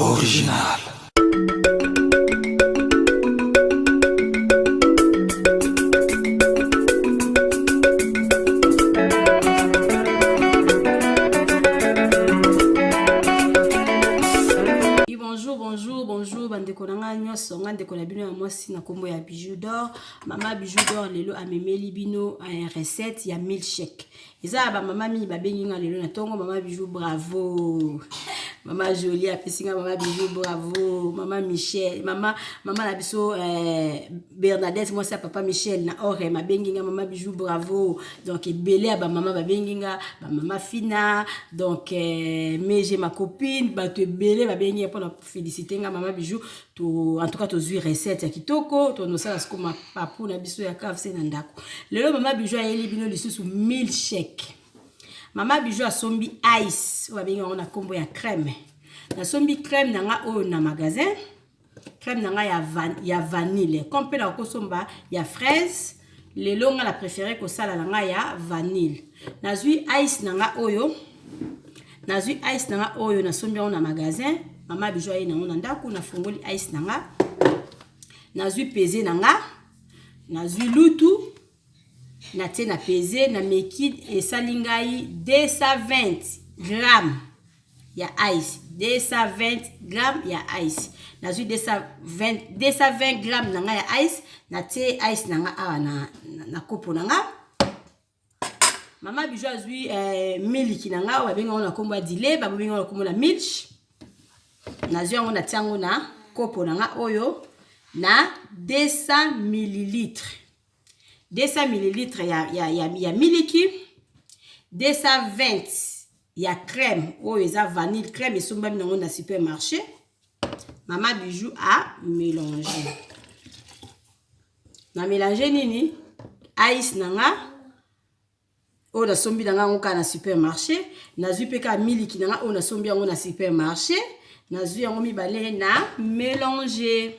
Original. Bonjour, bonjour, bonjour, bandeko na ngai nyonso, ngai ndeko na bino ya mwasi na kombo ya Bijou d'or. Mama Bijou d'or lelo amemeli bino eh, recette ya milkshake. Eza ya ba mama mingi babengi nga lelo na tongo mama Bijou bravo. Mama Jolie apesi nga mama Bijou bravo. Mama Michel, mama mama na biso eh, Bernadette mwasi ya papa Michel na Orem abengi nga mama Bijou bravo. Donc ebele ya ba mama babengi nga ba mama Fina, donc eh, Meje ma copine, bato ebele babengi nga mpona féliciter nga mama Bijou. To en tout cas tozwi recette ya kitoko, tonosala siko mapapu na biso ya KFC na ndako. Lelo mama Bijou ayeli bino lisusu milkshake. Mama Bijou asombi ice oyo babengi yango na kombo ya crème. Nasombi crème na nga oyo na magasin. Crème na nga ya, van, ya vanille. Comme mpe nakosomba ya fraise, lelo nga na préféré kosala na nga ya vanille. Nazwi ice na nga oyo, nazwi ice na nga oyo nasombi yango na magasin. Mama Bijou aye nango na ndako, nafungoli ice na nga. Nazwi peze na nga, nazwi lutu, natie na peze, na meki esali ngai 220 grammes ya ice, 220 grammes ya ice. Nazwi 220, 220 grammes na ngai ya ice, natie ice na nga awa na, na, na kopo na nga. Mama Bijou azwi eh, miliki na nga oyo babengi yango na kombo ya dile, babengi yango na kombo na milk. Nazwi yango natie yango na kopo na nga oyo na 200 millilitres. 200 millilitres ya, ya, ya, ya miliki, 220 ya crème oyo eza vanille crème esombami nango na supermarché. Mama Bijou a mélanger. Na mélanger nini? Ice na nga oyo nasombi na nga yango kaka na supermarché. Nazwi mpe kaka miliki na nga oyo nasombi yango na supermarché. Nazwi yango mibale na mélanger.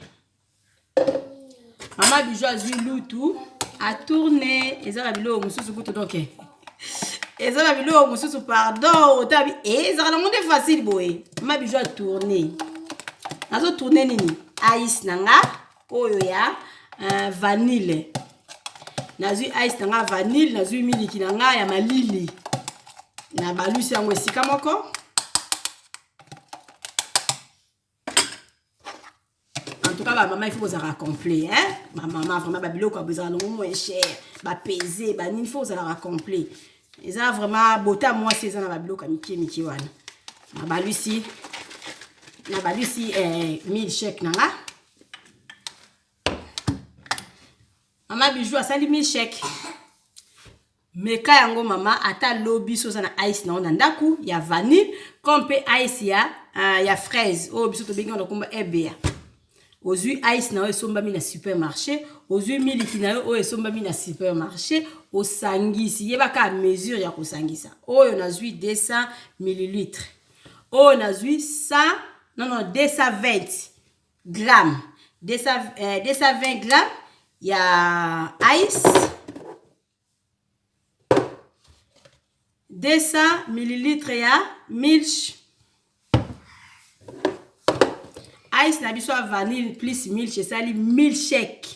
Mama Bijou azwi lutu a tourner, eza na biloko mosusu kutu donc eza na biloko mosusu pardon, otabi ezaka nango nde facile boye. Mama Bijou a tourner, nazo tourner nini? Ice na nga oyo ya vanille. Nazwi ice na nga vanille, nazwi miliki na nga ya malili, na balusi yango esika moko. En tout cas, ba maman, il faut kozala complet, hein? Ba maman, vraiment, ba biloko ya bozala nango moins cher, ba peser, ba nini, il faut kozala complet. Eza vraiment beauté ya mwasi eza na ba biloko ya mike mike wana. Na balusi, na balusi eh, milkshake na nga. Mama Bijou asali milkshake. Meka yango mama, ata lobi so oza na ice na yo na ndaku ya vanille comme pe ice ya, ya fraise oyo biso tobengi yango na kombo ebea. Ozwi ice na yo esombami na supermarché, ozwi miliki na yo oyo esombami na supermarché, osangisi, yeba kaka mesure ya kosangisa. Oyo nazwi 200 millilitres, oyo nazwi 100, non, non, 220 grammes, 200, 220 grammes ya ice, 200 millilitres ya milk. Ice na biso ya vanille plus milk esali milkshake.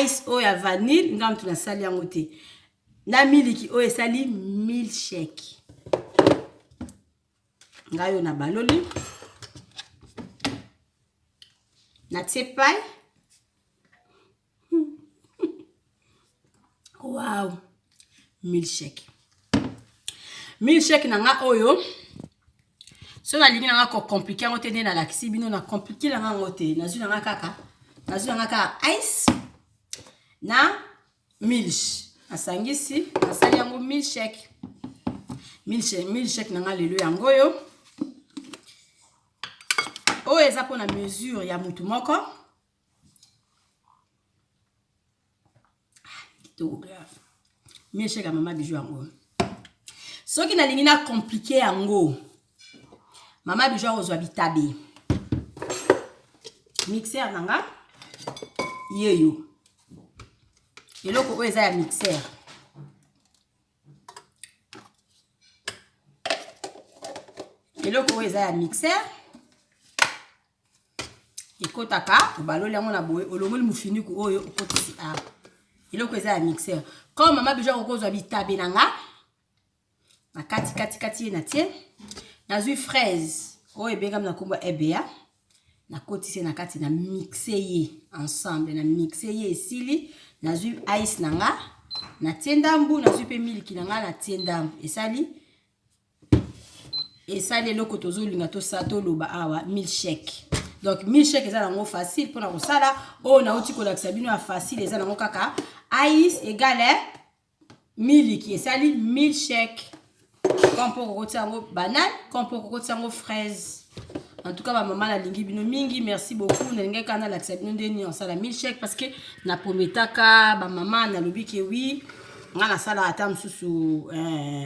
Ice oyo ya vanille nga mutu nasali yango te, na miliki oyo esali milkshake. Ngai oyo na baloli, natie pai. Wow, milkshake. Milkshake na nga oyo so nalingi na nga ko compliquer yango te, nde nalakisi bino na compliquer na nga yango te. Nazwi na nga kaka, nazwi na nga kaka ice na milk, nasangisi, nasali yango milkshake. Milkshake, milkshake na nga lelo yango oyo. Oyo eza mpona mesure ya mutu moko. Kitoko grave. Milkshake ya mama Bijou yango. Soki nalingi na compliquer yango, mama Bijou akozwa bitabe. Mixeur na nga yeyo. Eloko oyo eza ya mixeur. Eloko oyo eza ya mixeur. Ekotaka, obaloli yango na boye, olongoli mofiniku oyo, okotisi awa. Eloko eza ya mixeur. Comme mama Bijou akokozwa bitabe na nga na kati kati kati ye na tie, nazwi fraise oyo ebengami na nkombo ya ebea, nakotisi ye na kati, na mixe ye ensemble, na mixe ye esili. Nazwi ice na nga, natie ndambu, nazwi mpe miliki na nga, natie ndambu, esali esali eloko tozolinga tosa toloba awa, milkshake. Donc milkshake eza nango facile mpona kosala. Oyo nauti kolakisa bino ya facile eza nango kaka ice égale miliki, esali milkshake. Comme mpo kokotia yango banane, comme mpo kokotia yango fraise. En tout cas, bamama, nalingi bino mingi, merci beaucoup. Nalingi kaka nalakisa bino ndenge nini osala milkshake, parce que naprometaka bamama, nalobi ke oui, nga nasala ata mosusu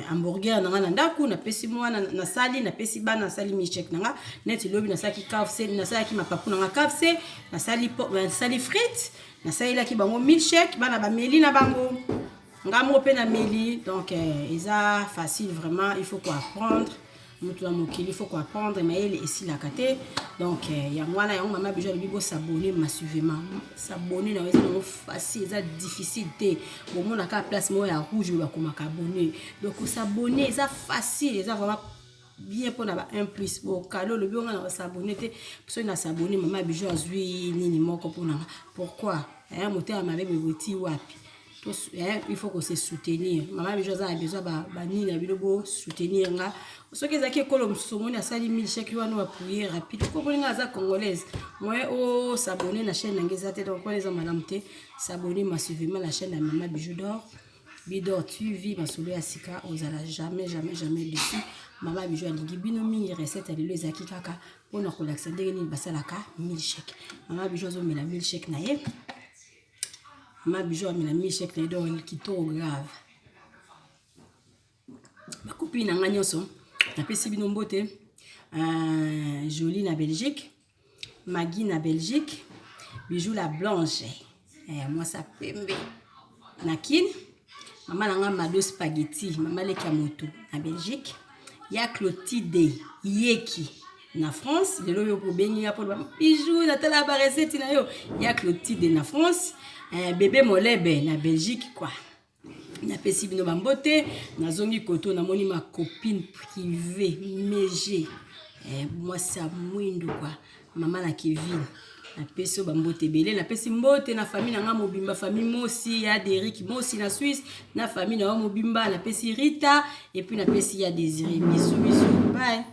hamburger na nga na ndako, napesi mwana, nasali, napesi bana, nasali milkshake na nga. Neti lobi nasalaki KFC, nasalaki mapapu na nga KFC, nasali, nasali frite, nasalelaki bango milkshake, bana bameli na bango, nga moko mpe nameli. Donc eza facile vraiment, il faut koapprendre. Moto na mokili, il faut koapprendre, mayele esilaka te. Donc yango wana, yango mama Bijou alobi bos'abonner massivement. S'abonner na yo eza nango facile, eza difficile te. Bomonaka place moko ya rouge oyo bakomaka abonner. Donc kos'abonner eza facile, eza vraiment bien mpona ba 1 plus. Bokalo olobi onga na kos'abonner te, soki na s'abonner, mama Bijou azwi nini moko mpona nga? Pourquoi motema mabe beboti wapi? Il faut kose soutenir. Mama Bijou aza na besoin banini na bino, bosoutenir nga. Soki ezalaki ekolo mosusu, omoni asali milkshake wana, oappuyer rapide. Komoni nga aza congolaise, moyen os'abonner na chaîne nange eza te. Donc wana eza malamu te. S'abonner massivement na chaîne ya mama Bijou d'Or, Bidor TV, masolo ya sika, ozala jamais, jamais, jamais déçu. Mama Bijou alingi bino mingi. Recette ya lelo ezalaki kaka mpona kolakisa ndenge nini basalaka milkshake. Mama Bijou azomela milkshake na ye, mama Bijou amela milkshake na ye. Donc kitoko grave. Bakopi na nga nyonso, napesi bino mbote. Jolie na Belgique, Magi na Belgique, Bijou la Blanche, mwasi ya pembe na Kine, mama na nga Mado Spaghetti, mama leki ya moto na Belgique, ya Clotide Yeki na France. Lelo oyo obengi nga mpo Bijou, natala barecette na yo, ya Clotide na France, bébé Molebe na Belgique quoi. Napesi bino bambote. Nazongi koto, namoni ma copine privée Mege, mwasi ya mwindu kwa mama na Kevin, napesi oyo bambote ebele. Napesi mbote na famille na nga mobimba, famille Mosi ya Derik Mosi na Suisse, na famille na yo mobimba. Napesi Rita et puis napesi ya Désiré. Bisous, bisous, bye.